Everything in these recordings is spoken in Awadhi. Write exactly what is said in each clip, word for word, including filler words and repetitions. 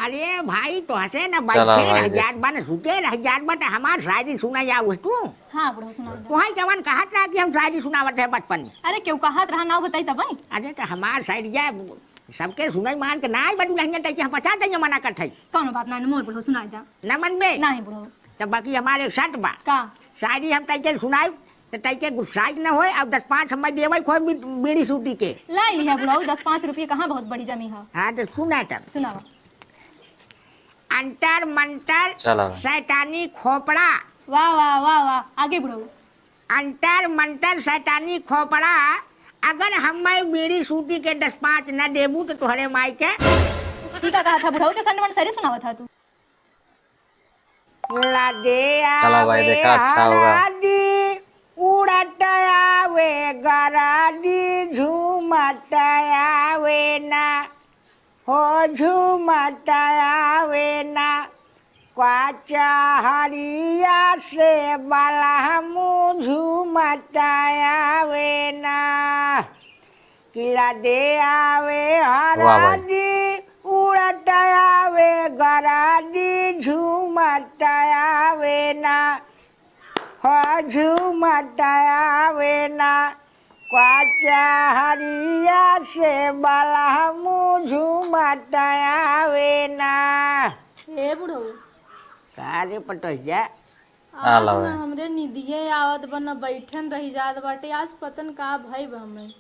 अरे भाई, तोहसे न चला बैठे भाई, रह देख। जात बा, न सुते रह जात बा, त हमार शायरी सुना जाओ तू। हाँ, बुढ़ऊ, सुना दे। तोहई जवन कहत रहा कि हम शायरी सुनावत है बचपन में। अरे, केहू कहत रहा, नाव बताई तब। अरे, त हमार शायरी जा, सबके सुनई मान के ना आई बा दुल्हनिया, तई के हम पचा दइया मना करत हई। कौनो बात ना, मोर बुढ़ऊ सुनाई दा। ना मनबे? नाही बुढ़ऊ। त बाकी हमार एक शर्त बा। का? शायरी हम तई के सुनाई, त तई के गुस्साई न होए, अउर दस पाँच हमें देवे खोए बी-, बीड़ी सूटी के। लाई लिहा बुढ़ऊ, दस पाँच रुपये कहाँ बहुत बड़ी जमी है। हाँ, त सुना तब। सुनावा। अंतर मंतर चला। शैतानी खोपड़ा। वाह, वाह, वाह, वाह। आगे बुढ़ऊ। अंतर मंतर शैतानी खोपड़ा, अगर हमें बीड़ी सूटी के दस पाँच न देबू त तोहरे माई के। ई का कहा था बुढ़ऊ के, संडवन सरी सुनावा था तू। ला दे चला भाई, आवे देखा, अच्छा होगा। हरादी, उड़त आवे गरादी, झूमत आवे ना, हो झूमत आवे ना, कचहरिया से बलहमू झूमत आवे ना। किला दे आवे वाह भाई। हरादी, उड़त आवे गरादी, झूमत आवे ना, हो झूमत आवे ना, कचहरिया से बलहमू झूमत आवे ना। हे बुढ़ऊ। का रे पटोहिया? आज आला ना भाई। हमरे निदिये आवत बा, न बैठन रही जात बाटे। आज पतन का भई बा हमें।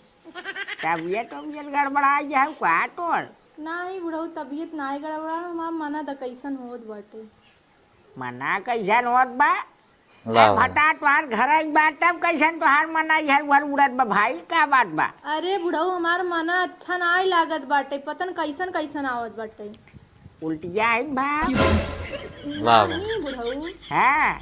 तबियत, तबियत गड़बड़ाई है का तोर? नाही बुढ़ऊ, तबियत नाही गड़बड़ा, हमार मना त कैसन होत बाटे। मना कैसन होत बा? ला ए भाई। भटा तोहार घर आई बा, तब कैसन तोहार मना इहर उहर उड़त बा भाई, का बात बा? अरे बुढ़ऊ, हमार मना अच्छा नाही लागत बाटे, पतन कैसन कैसन आवत बाटे। उल्टिया है बा। ला बा। नाही बुढ़ऊ। हाँ।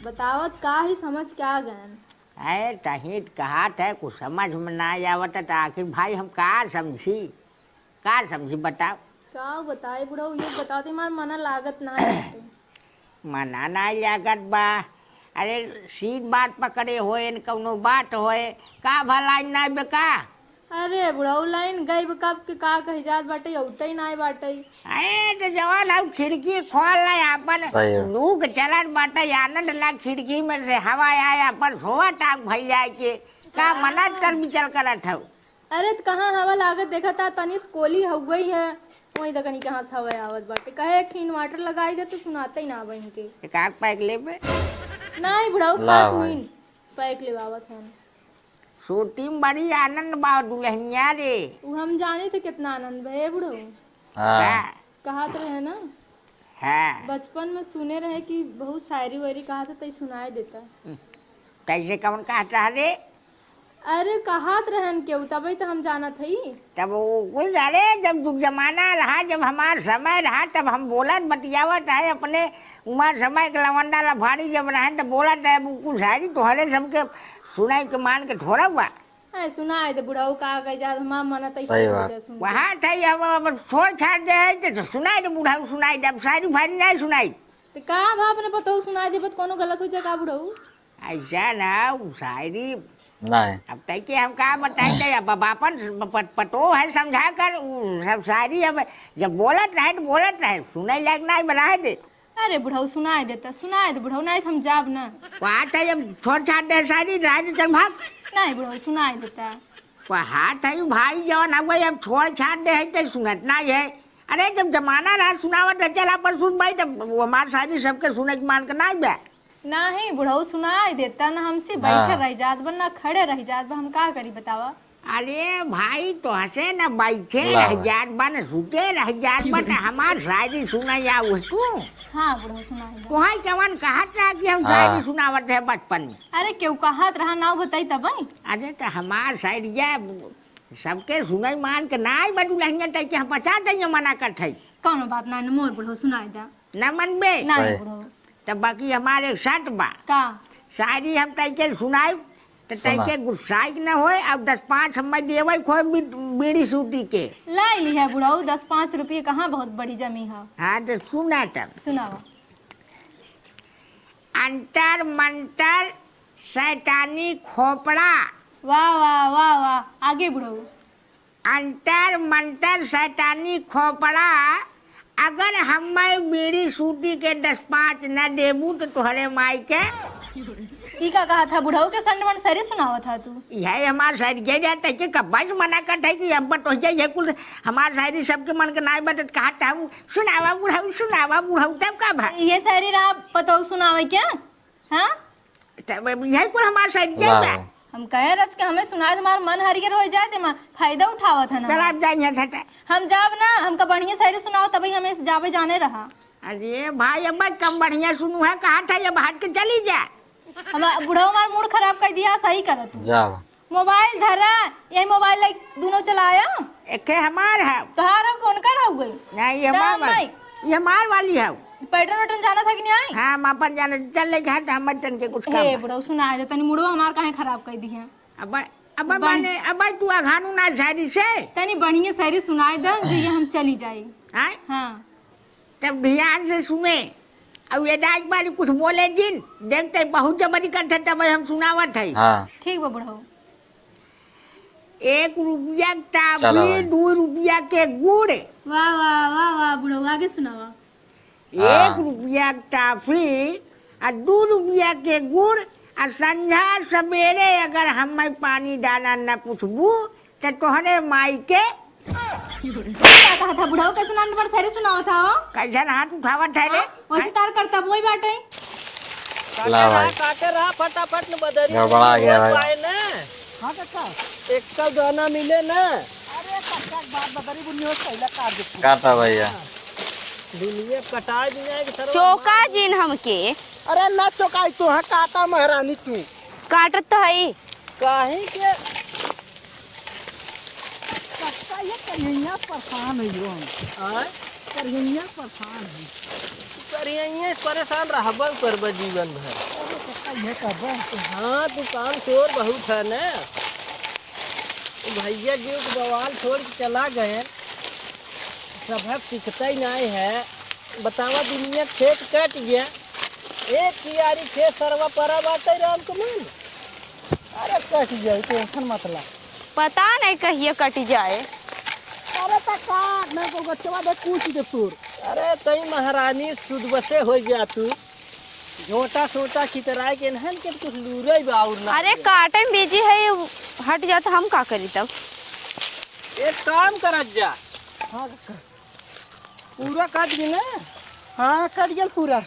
बतावत का ही समझ क्या गयन। अरे तहित कहात है, कुछ समझ में ना आवत है, त आखिर भाई हम का समझी, का समझी बताओ? का बताए बुढ़ऊ, ये बताओ तो हमार मना लागत ना है। मना ना लागत बा? अरे सीध बात पकड़े होए, न कौनो बात होए, का भला ना बेका? अरे बुढ़ऊ, लाइन गई बा, कब के का कही जात बाटे, अउते ही नाय बाटे। अरे, त जवान हऊ, खिड़की खोल ले आपन। सही है। लू के चलत बाटे, आनंद ला, खिड़की में से हवा आए, आपन सोवा टाक भई जाए के। का हाँ। मना तर बिचल करत हऊ? अरे, त कहाँ हवा लागत देखत ह, तनी से कोली हो गई है, वही तकनी कहाँ से हवा आवत बाटे। कहे कि inverter लगाई दे, त सुनाते ही ना बहिन के। एक आग पैक लेबे? नाही बुढ़ऊ, ला खात भाई। हुईन, पैक लेवावत हन। सूती में बड़ी आनंद बा दुल्हनिया रे। उ हम जानी थे कितना आनंद भए बुढ़ऊ। हाँ। का? कहत रहे ना, हाँ। बचपन में सुने रहे कि बहुत शायरी वायरी कहत है, तई सुनाए देता। कैसे, कौन कहत रहा रे? अरे कहत रहन केहू, तबे तो हम जानत हई। तब वो कुल, अरे जब जुग जमाना रहा, जब हमार समय रहा, तब हम बोलत बतियावत है अपने उमर समय के लवंडा लफाड़ी जब रहन, त बोलत रहे, अब उ कुल शायरी तोहरे सबके सुनाई के मान के थोड़ा हुआ। ए, सुनाए दे बुढ़ऊ, का कहे जात, हमार मन तैसे सही हो बात। जाए सुन के। वहाँ थे, अब, अब छोड़ छाड़ दे है, तो सुनाए दे बुढ़ऊ, सुनाए दे, अब शायरी फायरी नहीं सुनाई। तो का भा अपने पतोह सुनाए दे, बत कोनो गलत हो जाए का बुढ़ऊ? ऐसा ना, उ शायरी नहीं। अब तय के हम का बताई दे, अब, अब अपन प-, प-, पतोह है समझा कर, उ सब शायरी अब जब बोलत रहे तो बोलत रहे, सुनाई लायक नहीं बनाए दे। अरे बुढ़ऊ, सुनाए देता, सुनाए दे बुढ़ऊ, नहीं तो हम जाब ना। बात है, अब छोड़ छाड़ दे शायरी, राज चल भाग। नहीं बुढ़ऊ, सुनाए देता। बात है भाई, जौन अब वही अब छोड़ छाड़ दे है, तो सुनत नहीं है। अरे जब जमाना रहा सुनावत है, चला पर सुन भाई, तब वो हमार शायरी सबके सुने के मान के नहीं बे। नहीं बुढ़ऊ, सुनाए देता ना, हमसे हाँ। बैठे रह जात बा, ना खड़े रह जात बा, हम का करी बतावा? अरे भाई, तोहसे न बैठे ला रह भाई। जात बा, न सुते रह जात बा, त हमार शायरी सुना जाओ तू। हाँ, बुढ़ऊ, सुनाई दो। तोहाई जवन कहत रहा कि हम हाँ। शायरी सुनावत है बचपन में। अरे, केहू कहत रहा, नाव बताई तब। अरे, त हमार शायरिया सबके सुनई मान के नाई बा दुल्हनिया, तई के हम पचा दइया मना करत हई। कौनो बात ना, मोर बुढ़ऊ, सुनाई दा। ना मनबे? नहीं सही। बुढ़ऊ। त बाकी हमार एक शर्त बा। का? शायरी हम तई के सुनाई, त तई सुना। के गुस्साई न होए, अब दस पाँच हमें देवे खोए बी-, बीड़ी सूटी के। लाई ली है बुढ़ऊ, दस पाँच रुपये कहाँ बहुत बड़ी जमी है। हाँ, त सुना तब। सुनावा। अंतर मंतर शैतानी खोपड़ा। वाह, वाह, वाह, वाह। आगे बुढ़ऊ। अंतर मंतर शैतानी खोपड़ा, अगर हम्मे बीड़ी सूती के दस पाँच न देबू तो तोहरे माई के। ई का कहा था बुढ़ऊ के संडवन सरी सुनावा था तू? यही हमार सर के जात है कि कब्बा से मना करत है कि अब तो ये, ये कुल हमार शायरी सबके मन के नाई बटत कहा था, सुनावा बुढ़ऊ, सुनावा बुढ़ऊ, तब का भा? ये शायरी रहा पतोह सुनावे क्या? हाँ? तब अब यही कुल हमार शायरी वाह, बा। वाह। हम कहे रच के हमें सुना दे, हमार मन हरियर हो जाए, ते मा फायदा उठावत है ना। चल, आप जाइए, हटा। हम जाब ना, हमका बढ़िया शायरी सुनाओ, तभी हमें जाबे जाने रहा। अरे भाई, अब कम बढ़िया सुनू है, कहा था, अब हट के चली जा। हम बुढ़ऊ हमार मूड खराब कर दिया, सही करत हूँ। जाओ। मोबाइल धरा, यही मोबाइल लाई दोनों चलाया। एके हमार है। तोहार हो, कौन कर हो गई? नहीं, ये हमार वाली। ये हमार वाली है। पेट्रोल वेट्रोल जाना था कि नहीं आई? हाँ, हम अपन जाना, चल ले घर, हम तन के कुछ काम हे बा। बुढ़ऊ, सुनाए दे, तनी मूडवा हमार काहे खराब कर दी है? अब, अब बन- माने, अब तू अघानू ना शायरी से। तनी बढ़िया शायरी सुनाए दे, जो ये हम चली जाए। आय? हाँ। तब ध्यान से सुने, और ये डाक वाली कुछ बोले जिन, देखते बहुत जबरी करते, तब हम सुनावत है। हाँ। ठीक बा बुढ़ऊ। एक रुपया के चला टाफी, भाई। दो रुपया के गुड़। वाह, वाह, वाह, वाह, बुढ़ऊ, आगे सुनावा। हाँ। एक रुपया के टाफी आ दो रुपया के गुड़, आ संझा सवेरे अगर हमें पानी दाना न पूछबू, त तोहरे माई के। का कहा था बुढ़ऊ, कैसे नान पर सरे सुनाओ था हो? कैसन हाथ उठावत है रे? हाँ, वैसे तार करता वही बाटे। ला भाई। काटे रहा, काटे रहा, फटाफट न बदरी गड़बड़ा गया भाई। पाए न। हाँ काका। एक का गाना मिले न। अरे काका, एक बात बदरी बुन्नी हो, पहला काट दे। काटा भैया। दुनिया कटा दिया है कि सरवा चौका मार जिन हमके। अरे ना चौकाई तो है, काटा महारानी तू। काटत तो है। काहे के? कक्का ये करिहइया परेशान है यो हम। आय? करिहइया परेशान है। करिहइया परेशान रहबे करबे जीवन भर। अरे कक्का ये करबे। हाँ, तू काम चोर बहुत है ना। भैया जी के बवाल छोड़ के चला गए। सबक सीखता ही नहीं है। बतावा दुनिया खेत कट गया। एक कियारी खेत सरवा परा बाटे राम कमल। अरे कट जाए, tension मत ला। पता नहीं कहिए कट जाए। अरे त काट, नहीं तो गचवा दे कूच दे तोर। अरे तई महारानी सुदबसे हो जा तू। झोटा सोटा खितराए के नहन के कुछ लूरे बा और ना। अरे काटे में busy है, हट जा तो हम का करी तब? एक काम करत जा। हाँ, पूरा काट दी ना? हाँ, कट गेल पूरा।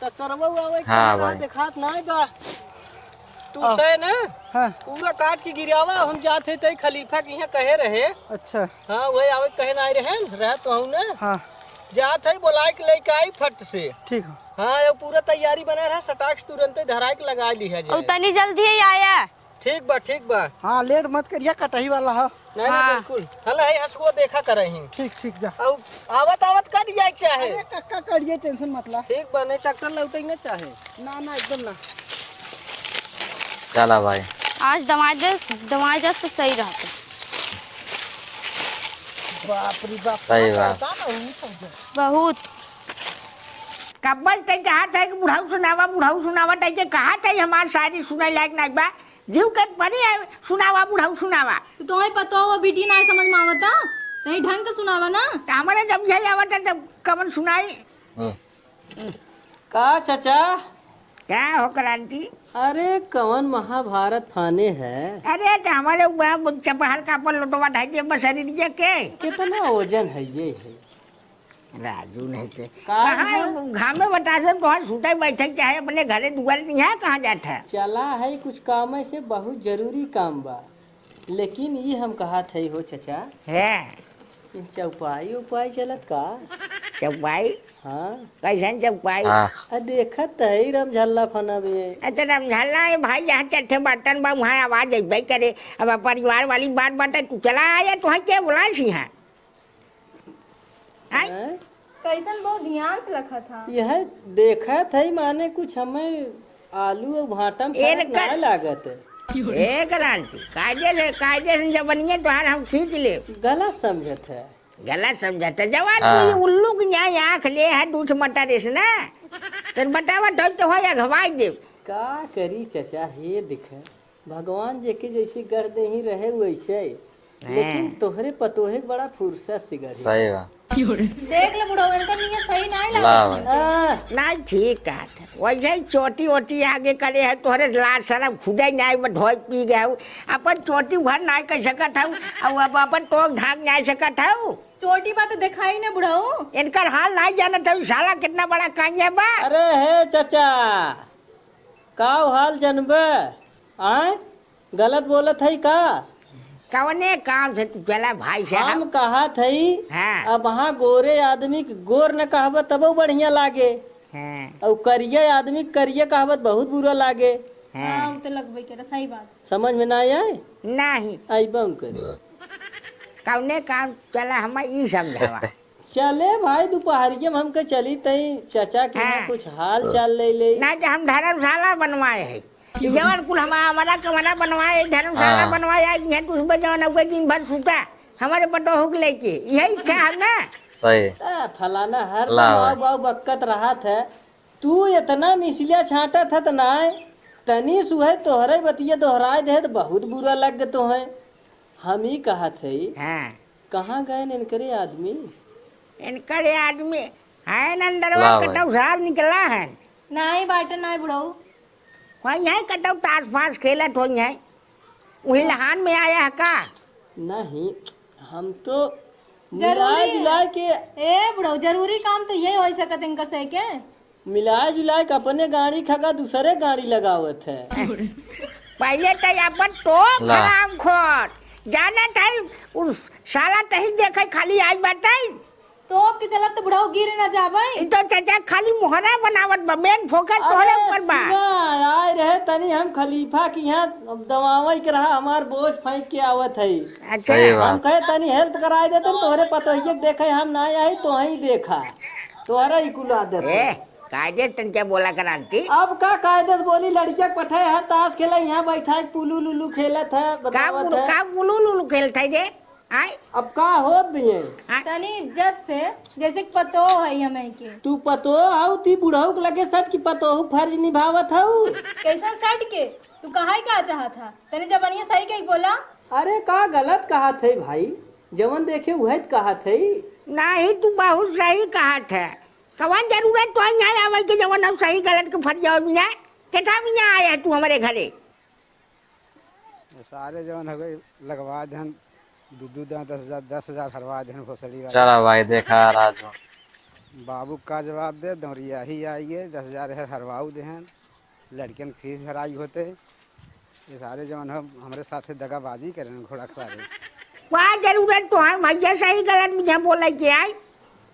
त करवो आवे हाँ भाई। देखात नाई बा। तू आ। से ना? हाँ। पूरा काट के गिरावा, हम जात है तई खलीफा के यहाँ कहे रहे। अच्छा। हाँ, वही आवे कहे नाई रहे, रह तो हूँ ना। हाँ। जात है, बोलाए के लेके आई फट से। ठीक हो। हाँ, ये पूरा तैयारी बना रहा, सटाक से तुरंते धराए के लगा ली है और जाए। तनी जल्दी ही आया। ठीक बा, ठीक बा। हाँ, late मत करिया, कटही वाला ह। नहीं, नहीं, हाँ। बिल्कुल। हल है, हंसुआ देखा करही। ठीक, ठीक, जा। अब आवत, आवत कट जाए के चाहे। अरे, कक्का कट जाए, tension मत ला। ठीक बा, नहीं, tractor लौटे ना चाहे। ना, ना, एकदम ना। चला भाई। आज दवाई दे, दवाई जात तो सही रहता। बाप रे बाप, सही बात। बहुत। कब्बल तई कहा था कि बुढ़ऊ सुनावा, बुढ़ऊ सुनावा, तई के कहा था हमार शायरी सुनाई लायक नाई बा। जीव के परी है, सुनावा बुढ़ऊ, सुनावा। तो तुम्हें पता हो, वो बेटी ना समझ में आवता, तनी ढंग के सुनावा ना। तो हमारे जब यही आवता, तब कमन सुनाई। हम्म। का चाचा? क्या हो क्रांति? अरे, कवन महाभारत फाने है? अरे, तो हमारे वह चपहर का अपन लोटवा ढाई दे बस शरीर के। कितना वजन है ये है? राजू नहीं थे। का कहाँ है? है? घामे बतासे तोहर सुते बैठे चाहे अपने घरे दुआरे नहीं है, कहाँ जात है? चला है कुछ काम से, बहुत जरूरी काम बा, लेकिन ये हम कहा थे हो चचा। है। ये चौपाई उपाई चलत का? चौपाई? हाँ। कैसन चौपाई? हाँ। आ देखत है रमझल्ला फना बे। अच्छा रमझल्ला है भाई, यहाँ चट्ठे बर्तन बा, वहाँ आवाज अइबे करे। अब परिवार वाली बात बाटे, तू चला आया, तोहर के बोला सी है? आय? हैं? कैसन बहुत ध्यान से लखत हा। यह देखत है, माने कुछ हमें आलू और भाटा में ए फर्क रे ना कर- लागत है। ए क्रांति, कायदे से, कायदे से जबनिया तोहार हम खींच ले। गलत समझत है। गलत समझत है। जवान हाँ। तू ये उल्लू की न्याय आँख ले है, दूध मटर इस ना। तेरे बतावा तो, तो हो या घवाई दे। का करी चचा, हे दिखे। भगवान जेके जैसे गढ़ देही रहे वैसे, लेकिन हैं। तोहरे पतोहे के बड़ा फुर्सत से गढ़े। सही बा। देख ले बुढ़ऊ, इनका नियत सही वाह भाई। हाँ। नाहीं, ठीक कहत है। वैसे ही चोटी वोटी आगे करे है, तोहरे लाज शरम खुदे नाहीं, वो ढोई पी गए हो। अपन चोटी भर नाहीं कर सकत हो, और अब अपन टोक ढाक नाहीं सकत हो। चोटी बा तो देखाई ना बुढ़ऊ। इनकर हाल नाहीं जानत हो, साला कितना बड़ा कांया बा। अरे हे चाचा, का हाल जनबे? आय? गलत बोलत हई का? कवने काम से तू चला भाई साहब? हम कहत हई, हाँ। अब हाँ गोरे आदमी के गोर न कहबे तबो बढ़िया लागे। हाँ। और करिया आदमी के करिया कहबे त बहुत बुरा लागे। हाँ। हाँ, वो तो लगबे करे, सही बात। समझ में ना आए? नहीं। अइबे हम करे। कवने काम चला, हम ई समझावा। चले भाई, दुपहरिया में हमके चली तई चाचा के यहाँ हाँ। कुछ हाल चाल ले ले। ना तो हम धर्मशाला बनवाए है, जवन कुल हम, हमारा कमरा बनवाए, धर्मशाला हाँ। बनवाए, आज यहाँ तुझ बजाओ ना, दिन भर सूता, हमारे पटोह के लेके, यही इच्छा है ना। सही। आ, फलाना हर ला दमाव भाई। बाऊ बक्कत रहत है, तू इतना मिसलिया छांटत है त नाय, तनी सुहे तोहरे बतिया दोहराए दे त बहुत बुरा लग तो है। हम ही कहत है, हाँ। कहाँ गए इनकरे आदमी? इनकरे आदमी है नंदरवा, लाओ भाई। कटऊ साहब निकला है। नाहीं बाटे, नाहीं बुढ़ऊ। वहीं है कटऊ, तास फास खेलत होई है। वही हाँ। लहान में आया है का? नहीं, हम तो जरूरी मिला जुला के ए बुढ़ऊ, जरूरी काम तो यही हो सकत इनकर से के। मिलाए जुलाए के अपने गाड़ी खगा दूसरे गाड़ी लगावत है। पहिले त अपन टोप ला। हरामखोर। जानत है, उ साला तही देखे खाली आज बाटे। तोप के चलब त बुढ़ऊ गिर न जाबे। ई तो चाचा खाली मोहरा बनावत बा, main focus तोहरे अरे ऊपर बा। सुना, आए रहे तनी हम खलीफा के यहाँ दवावई के रहा, हमार बोझ फेंक के आवत है। अच्छा। सही हम बात। कहे तनी help कराए देते न, तोहरे पतोहिए के देखे हम ना आई, तोहई देखा, तोहरा ही कुल आदत है। ए, कायदे से तनिका बोला कर आंटी। अब का कायदे से बोली, लड़किया के पठाए है, ताश खेले, यहाँ बैठा है, पुलू लुलू खेलत है, का बतावत पुलू, है। का पुलू लुलू खेलत है रे? आय? अब का होत भी है? आय? तनी इज्जत से, जैसे कि पतोह है हमें के। तू पतोह हऊ, ती बुढ़ऊ के लगे सट की पतोह फर्ज निभावत हऊ। कैसन सट के? तू कहा का चाहत है? तनी जबानिया सही के बोला। अरे का गलत कहत है भाई, जवन देखे उहे त कहत है। नाही, तू बहुत सही कहत है। कवन जरूरत तो यहाँ आवे के जवन हम सही गलत के फरियाव बिना, केठा बिना आया है तू हमरे घरे? ये सारे जवन हवे लगवा देहन, दू दू देहन, दस हजार, दस हजार हरवा देहन भोसड़ी वाले। चला भाई, देखा राजू। बाबू का जवाब दे, दौरिया ही आई है, दस हजार है हरवाऊ देहन, लड़कियन के फीस भराई होते। ये सारे जवन हम, हमरे साथे दगाबाजी करें घोड़ा के सारे। का जरूरत तो है भैया, सही गलत मुझे बोले के आई।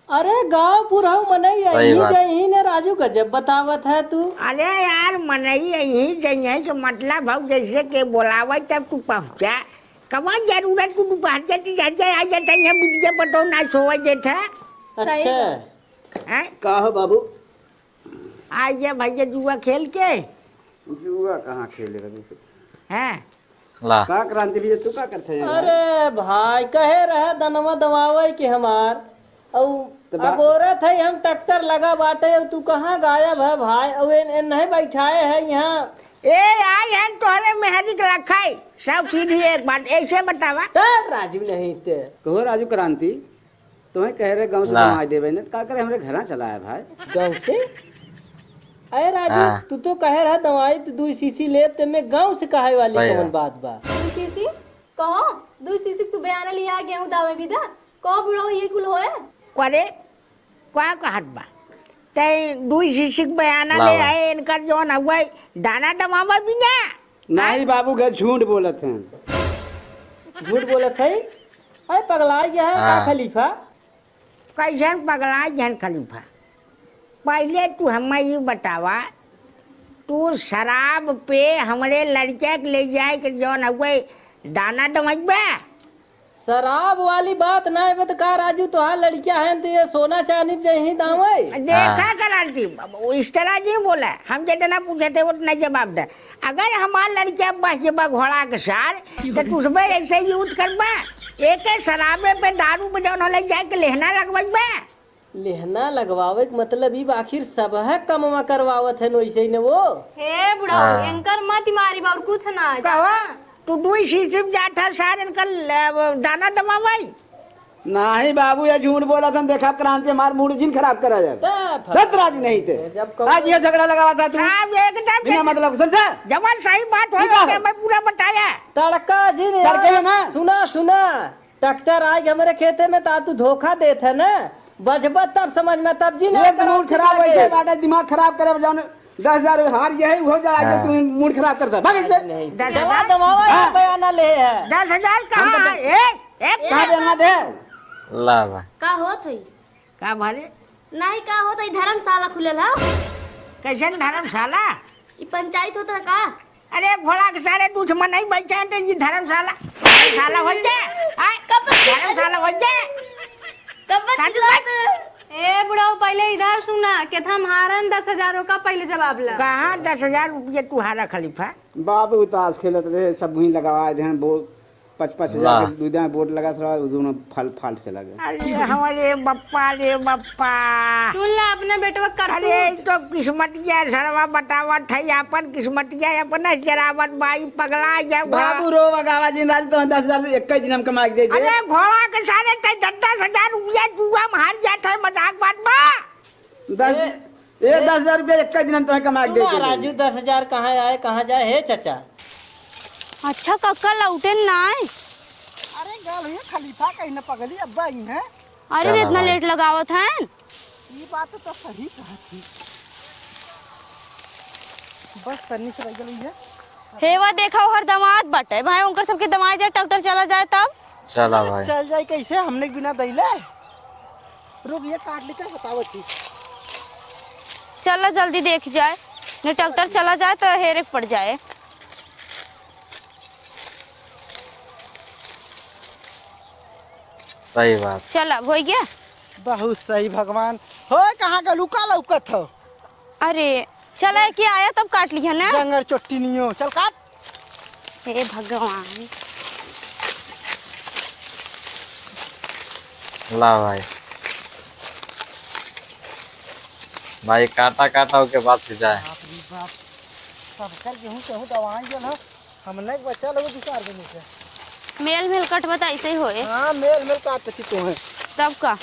अरे गाँव पुरहू मनई सही यही बात। जइही ने राजू, गजब बतावत है तू। अरे यार, मनई यही जइहे के मतलब हऊ, जैसे के बोलावे तब तू पहुँचा। कवन जरूरत तू दुपहर के ती घर के आ जाता है, बिटिया पटो ना सोवे देत है। सही अच्छा। बात। हैं? का हो बाबू? आ ये भैया जुआ खेल के। जुआ कहाँ खेले रहे? हैं? ला। का क्रांति भैया, तू का करते हैं यार? अरे भाई, कहे रहा दनवा दवावे के हमार, अउ तो बा- अब औरत है, हम ट्रैक्टर लगा बाटे, अब तू कहाँ गायब है भाई? अब इन, इन नहीं बैठाए है यहाँ। ए, आई है तोहरे मेहरी के रखाई, सब सीधी एक बात, ऐसे बतावा। तो राजू नहीं ते। कहो राजू क्रांति, तुम्हें कह रहे गाँव से ला। दवाई देवे ने, तो का करे हमरे घरा चला है भाई? गाँव से? अरे राजू, हाँ। तू तो कहे रहा दवाई तो दुई शीशी लेब, ते में गाँव से कहे वाली सही कौन है। बात बा? दुई शीशी? कहो, दुई शीशी तू बयाना लिया गेहूं दावे बिदा? कहो बुढ़ऊ ये कुल होए? करे, का कहत बा? ते दुई शीशी के बयाना लावा। ले आए, इनकर जौन हउए दाना दवावा बिना? नहीं बाबू, घर झूठ बोलत हैं। झूठ बोलत है? अरे पगला गया है का हाँ। खलीफा? कैसन पगला गया है खलीफा? पहिले तू हमें ये बतावा, तू शराब पे हमरे लड़के के ले जाए के जौन हउए दाना दवाइबे? शराब वाली बात ना है, तो का राजू, तोहार लड़किया हैं तो ये सोना चांदी पे जइही दावे? देखा हाँ। कर आंटी, अब वो इस तरह जी बोला, हम जितना पूछे थे उतना जवाब दे। अगर हमार लड़किया बस जबा घोड़ा के सार, तो तुझबे ऐसे यूज करबा, एक शराबे पे दारू पे जौन होले जाए के लेहना लगवाइबा। लेहना लगवावे के मतलब ई बा, आखिर सबह कमवा करवावत है वैसे ही ने वो। हे बुढ़ऊ, हाँ। एंकर मत मारी बा और कुछ ना है, कहो, जाना। तू दुई सीसिम जात है सार इनकर ल-, दाना दवावाई। नहीं बाबू, ये झूठ बोलत हन, देखा क्रांति हमार मूड जिन खराब करा जाए। का फर्क दत्त राज नहीं थे। जब कहूँ आज ये झगड़ा लगावा था तू। साहब, एकदम बिना के मतलब, समझा? जवन सही बात हो, ठीक है। मैं पूरा बताया। तड़का जी ने तड़के यार, है ना? सुना, सुना, ट्रैक्टर आइगे हमरे खेते में, त तू धोखा देत है ना, बजबा तब समझ में, तब जी ना ये तो मूड खराब होइगे, बाटे दिमाग खराब करे, जौन दस हजार हार गया है, हो जाए, हाँ। तू मूड खराब करता है। भाग इससे। नहीं, दस हजार? दवा, दवा, हाँ। बयाना ले है। दस हजार कहाँ हम तो है? एक, एक कहाँ बयाना दे? ला भाई। का होत है? का भरे? नहीं, का होत है? धर्मशाला खुलल है। कैसन धर्मशाला? ई पंचायत होता है का? अरे घोड़ा के सारे दुश्मन नहीं बैठे हैं, तो ये धर्मशाला, धर्मशाला हो जाए, आय, कब धर्मशाला हो जाए। कब साधु चिल्लात है? ए बुढ़ऊ, पहले इधर सुना, केथा मारन दस हजारों का पहले जवाब ला। कहाँ दस हजार रुपये तू हारा खलीफा? बाबू ताश खेलत रहे, सब वहीं लगावा दे हैं, वो पच पच हजार वाह। के दू दाएं बोर्ड लगा, साला, वो दोनों फल फाल्ट चला गया। अरे हमारे बप्पा रे बप्पा। सुन ला अपने बेटवा कर अरे तू। ई तो किस्मतिया सरवा बतावत है, आपन किस्मतिया अपने जरावत बाई पगला जा घोड़ा। बाबू रो बगावा जी, राज तो दस हजार से इक्कीस दिन हम कमा के दे दे। अरे घोड़ा के सारे ते दस दस हजार रुपया जुआ में हार जात है, मजाक बात बा। दस ए, ए, ए, दस हजार रुपया एक दिन हम तुम्हें कमा के दे सुना, देंगे। राजू, दस हजार कहाँ आए, कहाँ जाए, हे चाचा? अच्छा, कक्का लौटे ना आए? अरे, गल हुई खलीफा कहीं न पगली, अब्बा ही हैं। अरे, चला इतना भाई। लेट लगावत हैं? ई बात तो सही कहत ही। बस तन्नी से रह गई है। हे, वा देखा, ओहर दमाद बाटे। भाई, उनकर सबके दमाद जाए, ट्रैक्टर चला जाए तब। चला अरे, भाई। चल जाए कैसे, हमने के बिना दैले? रुक, ये काट लेते हैं, बतावत ही। चला जल्दी देख जाए, न ट्रैक्टर चला जाए तो हेरे के पड़ जाए। सही बात। चला, अब होइ गया? बहुत सही भगवान। हो, कहाँ का लुका लौकत हो? अरे, चला, एक ही आया तब काट लिया ना। जंगर चोट्टी नियो, चल काट। हे भगवान। ला भाई। भाई काटा काटा ओके बाद से जाए। बाप रे बाप। सबकर गेहूं केहू दवाई गेल ह। हमने के बच्चा लोग दो चार दिन से। मेल मेल कट बता ऐसे ही होए। हाँ, मेल मेल काट देती तो है। तब का?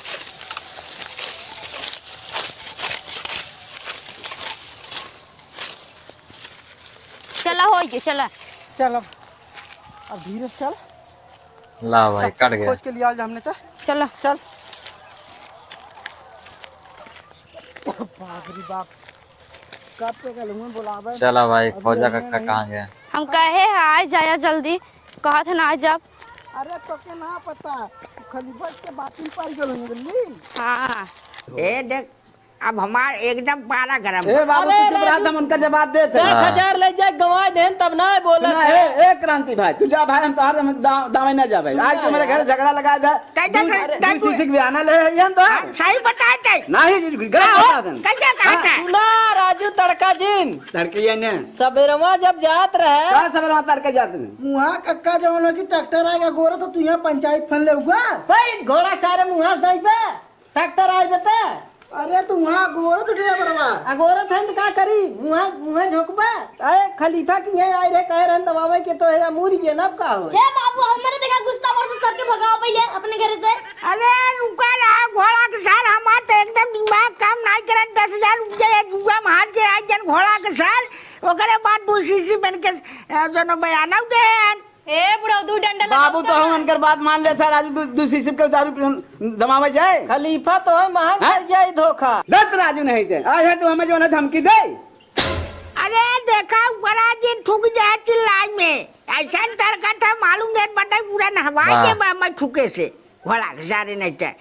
चला, होइ गए, चला। चल अब, अब धीरे से चल। ला भाई, सब कट गया। खोज के लिया हमने तो। चला। चल। बाप रे बाप। कब के गलुआ बोलावे? चला भाई, अभी खोजा अइहे कक्का नहीं। कहाँ गया? हम कहे हैं, आ जाया जल्दी। कहत है ना, आ जाब। अरे, तोके ना पता। खलीफा के बात में पड़ गल होंगे, बुझली? हाँ। ए, देख, अब हमार एकदम पारा गरम। ए बाबू, अरे तू चुप रहा, राजू, हम उनका जवाब देत है। दस हजार ले जाए, गंवाए देन, तब ना बोलत सुना, है। ए, ए, क्रांति भाई, तू जा भाई, हम तोहार हम दाव-, दावे ना जा भाई। सुना आज तू हमारे यार। घर झगड़ा लगा दे। तै दू, दस, दू दस शीशी के बयाना ले है, हम तो। हाँ, सही बताए तै। नहीं, गलत का हो? बता देन। कैसे कहा हाँ। था? सुना, राजू तड़का जिन। तड़के ये ने। सबेरवा जब जात रहे। का सबेरवा तड़के जात रहे? मुहा कक्का जवन हो कि ट्रैक्टर आएगा, गोरा तो तू यहाँ पंचायत फन ले हुआ। भाई, घोड़ा सारे मुहा से नहीं पे। ट्रैक्टर आए बे ते? अरे, तू वहाँ अगोरत ड्राइवरवा। अगोरत है तो का करी? मुँह, मुँह झोंकबा? अरे, खलीफा की यहाँ आए रहे, कहे रहन दबावे के तो है, मुड़ गया ना, अब का हो? हे बाबू, हमरे देखा गुस्सा बढ़ तो सबके भगाओ पहले अपने घर से। अरे, रुका ना, घोड़ा के सार, हमार तो एकदम दिमाग काम नहीं करत, दस हजार रुपया ये जुआ में हार के आए जन घोड़ा के सार, ओकरे बाद दू शीशी बन के, अ, दोनों बयाना दे। ए बुढ़ऊ, दू डंडा बाबू लगाऊ तो हम ना। उनकर बात मान लेत है, राजू, दू, दू शीशी के दारू पी-, दमावे जाए। खलीफा तो है, महक हैं? कर गया ई धोखा। दत्त राजू नहीं थे, आज है तू हमें जो है ना धमकी दे। अरे देखा, ऊपरा जी थूक जाए चिल्लाई में, ऐसा तड़का था मालूम नहीं, बता पूरा नहवाए वाह। के बा मैं थूके से। घोड़ा के सारे नहीं थे।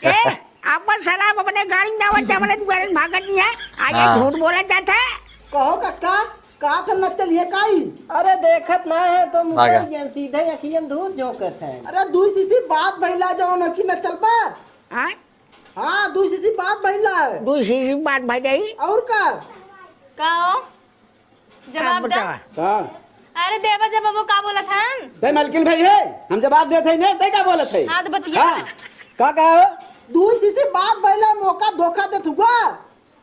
ए, आपन शराब अपने गाड़ी में आवत, हमरे दुआरे में भागत नहीं है। आज ये हाँ। झूठ बोला जाता है। कहो कक्का, का था न चलिए काई? अरे देखत ना है तो मुकर भागा। गया, सीधे अखियन धूर झोंकत है। अरे दुई शीशी बात भइला जौन है कि न चल पा? हाँ? हाँ, दुई शीशी बात भइला है। दुई शीशी बात भइला है। और का? का हो? जवाब हाँ, दे। बतावा। हाँ। अरे देवा जवाबो का बोलत हन? बे मलकिन भाई है, हम जवाब देत है ने, तै का बोलत है? हाँ, तो बतिया। हाँ, का कहा हो? दुई शीशी बात भइला, मौका धोखा देत हुआ।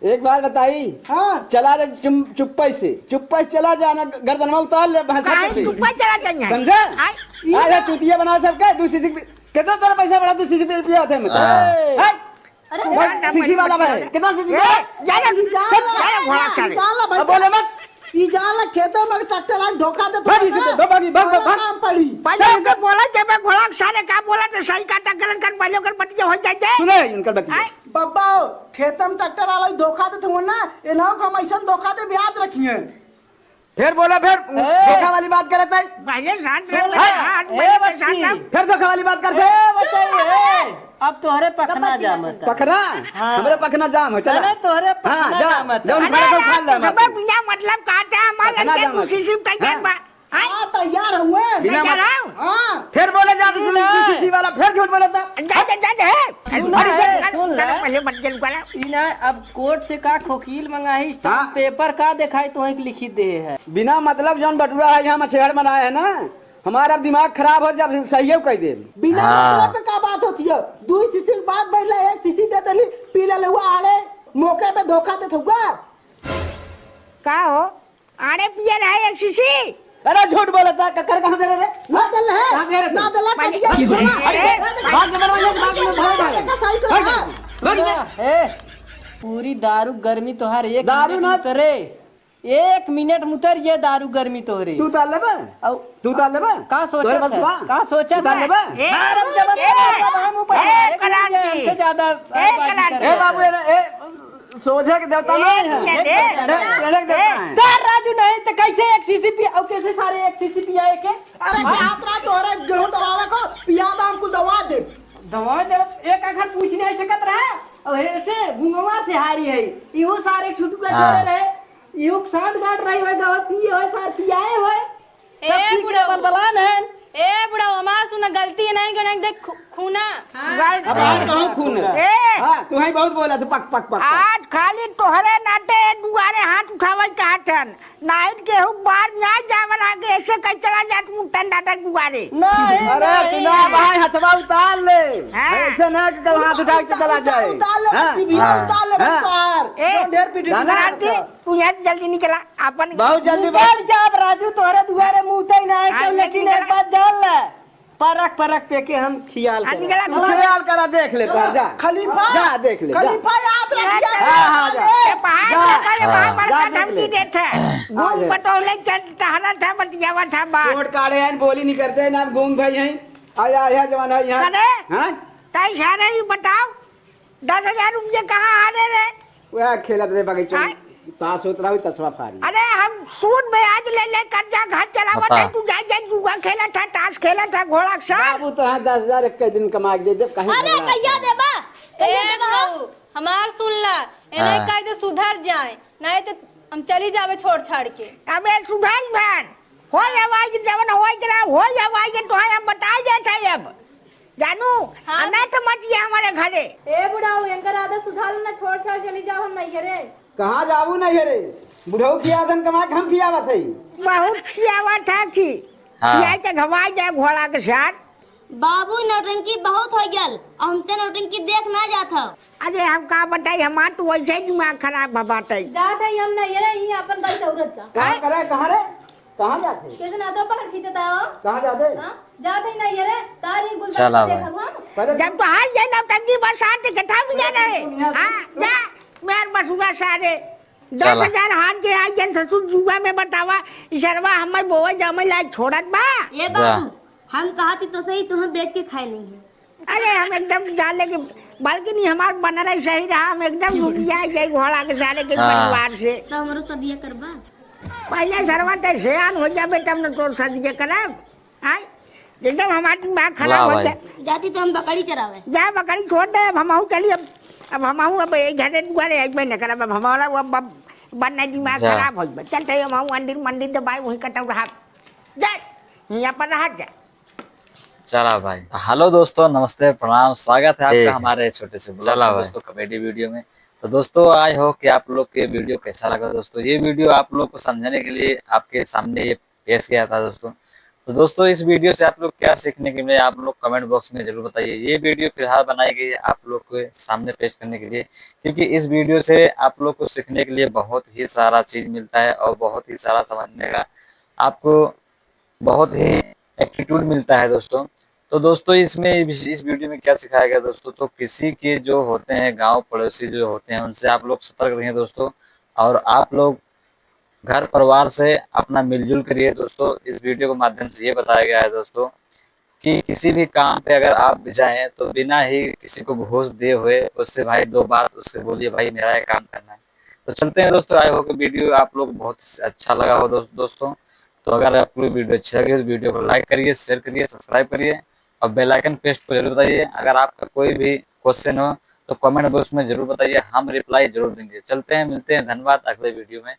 एक बात बताई। हाँ। चला जा चुम-, चुप्पे से, चुप्पे से चला जा ना, गर्दनवा उतार ले भैंसा काहे के से। चुप्पे चला जाइए? समझा? हाँ, ई अरे ना। चूतिया बना सबके, दुई शीशी कितना तेरा पैसा बढ़ा, तू सीसी पे पिया थे मत। हाँ। ए! हट! अरे, बस, सीसी वाला भाई, कितना सीसी ए, वाला? जा रे, ई जान ला, जा रे, घोड़ा ई चढ़े। जान ला भाई, अब बोले मत। ई जान ला, खेते में ट्रैक्टर आज धोखा देत भाग होगा इसी ना। से, भाग, भाग, भाग, भाग। काम पड़ी। पहले चल, उनसे चल। बोला कि मैं घोड़ा सारे का बोला तो सही का टक्कर कर, पहले ओकर बतिया हो जाए, जाए। सुने, इनकर बतिया। आए। बब्बा, खेते में ट्रैक्टर वाला ही धोखा देत हुआ ना, इन्हों को हम ऐसा धोखा दे, याद रखिए। फिर बोला, फिर ए! धोखा वाली बात करत है। पहले शांत सुन रह, ले, हाँ, ए पहले तो शांत बच्ची। रह। फिर धोखा वाली बात करते ए हैं। बच्चा, ए, अब तोहरे पखना जामत है। पखना? हाँ। हमरे पखना जाम है, चला। अरे, तोहरे हाँ, पखना जा, जामत है। जौन अरे, खड़ा सब खा ले, सब मार। बिना मतलब काटे, हमार पखना लड़के जामत। कुछ सीसी तैयार हाँ। बा। आए? हाँ, तैयार हुए। बिना तैयार मत-, हो? हाँ। फिर बोले जा, तो सुन, सुन, सीसी वाला फिर झूठ बोलता। जा, जा, जा, जा। सुन अरे, ले, जा, सुन जा, ले। पहले मत जल वाला। ई ना, अब कोर्ट से का खोकील मंगाई, स्टाम्प हाँ। पेपर का देखाई, तो एक लिखित दे है। बिना मतलब जौन बटुआ है, यहाँ मछेहर बनाए है ना, हमारा अब दिमाग खराब हो, जब सही कह दे। बिना हाँ। मतलब के का बात होती है? दू सीसी के बात बैठ ले, एक सीसी दे देली, पी ले लेवा आड़े, मौके पे धोखा देत हुआ। का हो? आड़े पिए रहे एक सीसी? अरे झूठ बोलता, ककर कहाँ दे रहे रे? ना दल है। कहाँ दे रहे थे? ना दल है, पहले कटिया की सुना। अरे, भाग नंबर वन, भाग नंबर भाग, भाग। देखा सही कर भाग, रहा। भाग। ए, पूरी दारू गर्मी तोहार एक दारू मिनट ना। में उतरे। एक मिनट में उतर ये दारू गर्मी तोहरे। तू उतार लेबे? औ-, तू उतार लेबे? का सोचत तोहरे बस है? बा? का सोचत तू उतार है? लेबे? ए, मारब जब ए, हम ऊपर ए, मारे, करार ये की। हमसे ज्यादा ए, बाजी करार करे। ए बाबू, ए, ए, सोझे के देवता एक नहीं है। मिनट, ए, ए, ए, ए, देवता है। कर राजू नहीं तो कैसे एक सीसी पिया, और कैसे सारे एक सीसी पियाए के? अरे हाँ? रात रात तोहरे गेहूं दबावे को, पिया दाम कुल दवा दे। दवा दे, एक आखर पूछ नहीं सकत रहा, और ऐसे गुंगवा से हारी है, इहो सारे छुटुका हाँ। छोड़े रहे, इहो सांठ गांठ रही होय, दवा पिए होय, सार पियाए होय। ए तब ठीक बुढ़ऊ। है, बलबलान है। ए बुढ़ऊ, हमार सुन, गलती है नहीं, नहीं देख खू-, खूना। हाँ। गलती अब आज कहूँ खून है। ए। हाँ, तुम्हें बहुत बोला था, पक, पक, पक, पक। आज खाली तोहरे नाते दुआरे हाथ उठावे के हाथन। नाहीं केहू बार ना जावन आगे, ऐसे कहीं चला जात मुट्ठन दादा दुआरे। नहीं, अरे नहीं। सुना भाई, हथवा उतार ले। हाँ। ऐसे ना कि कल हाथ उठा के चला जाए। उतार ले, हाँ। टीवी हाँ। उतार ले, हाँ। उतार। ए, ढेर पीटी गाना उतार के। तू यहाँ से जल्दी निकला, अपन बहुत जल्दी निकल बात। जा अब राजू, तोहरे दुआरे मुँह तई ना आए हाँ, केहू, लेकिन निकला। एक बात जान ले, परख परख पे के हम खियाल हाँ, करा। निकला, तू निकला। खियाल करा, देख ले, जा। खलीफा, जा, देख ले, जा। खलीफा याद रखिया। हाँ, हाँ, जा। ए, पहाड़ जा। पे पहले हाँ, वहाँ जा, बड़का देख धमकी ले। देत है। हाँ, घूम जा। बटोले चल टहलत है, बतियावत है बात। कोर्ट काढ़े हैं, बोली नहीं करते ना, घूम भाई हैं। आया, आया जवान है यहाँ। करे? हाँ? तई सारे ही बताओ, दस हजार रुपये कहाँ आ रहे रे? वह खेलत रहे बगीचा में। आय? ताश होत रहा, तसवा फारी। अरे हम सूद ब्याज ले ले कर्जा घर चलावत बता। है, तू जाए जाए जुआ खेलत है, ताश खेलत है, घोड़ा के साथ। बाबू तो हाँ दस हजार एक दिन कमा के दे दे, कहीं अरे झगड़ा कहिया है। देबा? कहिया ए देबा? बाबू, हमार सुन ला, एने हाँ। कह दे सुधर जाए, नहीं तो हम चली जावे छोड़ छाड़ के। अबे सुधर बहन, होई अब आइके जवन होई के रहा, होई अब आइके तोहे हम बताई देत है अब। जानू, हाँ। अनर्थ मच गया हमारे घरे। ए बुढ़ाऊ, एनकर आदत सुधार लो ना, छोड़ छाड़ चली जाओ हम नैहरे। कहाँ जाबू नैहरे? बुढ़ऊ खियावत हन कमा के हम खियावत हई। बहुत खियावत है कि हाँ। खियाई के घवाई जाए घोड़ा के साथ। बाबू नौटंकी बहुत हो गयल, हमसे नौटंकी देख ना जात हो। अरे हम का बताई, हमार तो वैसे ही दिमाग खराब है बाटे। जात है हम नैहरे, ही अपन बाई सौरत जा। कहाँ करे, कहाँ रे? कहाँ जात है? कैसे ना तो पकड़ खींचता हो? कहाँ जाबे? हाँ? जात है ना ये रे, तारी गुलदस्ता चला भाई। देखब हम। पहले जब तो हाल ये नौटंकी बरसात के कथा भी जाना है। दुनिया से हाँ, तू जा, मेर बसुआ सारे। चला। दस हजार हार के आई जन ससुर जुआ में बतावा, इसरवा हमें बोए जामे लायक छोड़त बा। ए जा। बाबू, हम कहा थी तो सही, तुम्हें बेच के खाए नहीं है। अरे हम एकदम जाले के, बल्कि नहीं हमार बनर ही सही रहा, हम एकदम रुपिया गई घोड़ा के सारे के हाँ। परिवार से। तो हमरो सदिया करबा? पहले सरवा ते सियान हो जाबे तब न तोर सदिया करब। आय? एकदम हमार दिमाग खराब वाह हो भाई। जाए। जाती तो हम बकरी चरावे। जा बकरी छोड़ दे, अब हमहू चली, अब, अब हमहू अब एक घरे दुआरे अइबे न करब, अब हमारा वो अब, अब बनना दिमाग जा। खराब हो जाए। चलते हमहू अंदिर मंदिर दबाए वहीं कटौ रहा। जा, यहाँ पर रहा जा। चला भाई। हेलो दोस्तों, नमस्ते, प्रणाम, स्वागत है आपका ए, हमारे छोटे से vlog चला में भाई। दोस्तों, comedy video में। तो दोस्तों, I hope कि आप लोग के video कैसा लगा दोस्तों। ये video आप लोग को समझाने के लिए आपके सामने ये पेश किया था दोस्तों। तो दोस्तों, इस video से आप लोग क्या सीखने के मिले, आप लोग comment box में जरूर बताइए। ये video फिलहाल बनाई गई है आप लोग के सामने पेश करने के लिए, क्योंकि इस video से आप लोग को सीखने के लिए बहुत ही सारा चीज मिलता है और बहुत ही सारा समझने का आपको बहुत ही attitude मिलता है दोस्तों। तो दोस्तों, इसमें इस, इस वीडियो में क्या सिखाया गया दोस्तों, तो किसी के जो होते हैं गांव पड़ोसी जो होते हैं, उनसे आप लोग सतर्क रहें दोस्तों। और आप लोग घर परिवार से अपना मिलजुल करिए दोस्तों। इस वीडियो के माध्यम से ये बताया गया है दोस्तों कि किसी भी काम पे अगर आप भी जाएं तो बिना ही किसी को घूस दिए हुए उससे भाई दो बात उससे बोलिए, "भाई मेरा ये काम करना है।" तो चलते हैं दोस्तों, आई होप वीडियो आप लोग बहुत अच्छा लगा हो दोस्त-, दोस्तों। तो अगर आपको वीडियो अच्छी लगी तो वीडियो को लाइक करिए, शेयर करिए, सब्सक्राइब करिए और बेल आइकन प्रेस को जरूर बताइए। अगर आपका कोई भी क्वेश्चन हो तो कमेंट बॉक्स में जरूर बताइए, हम रिप्लाई जरूर देंगे। चलते हैं, मिलते हैं, धन्यवाद अगले वीडियो में।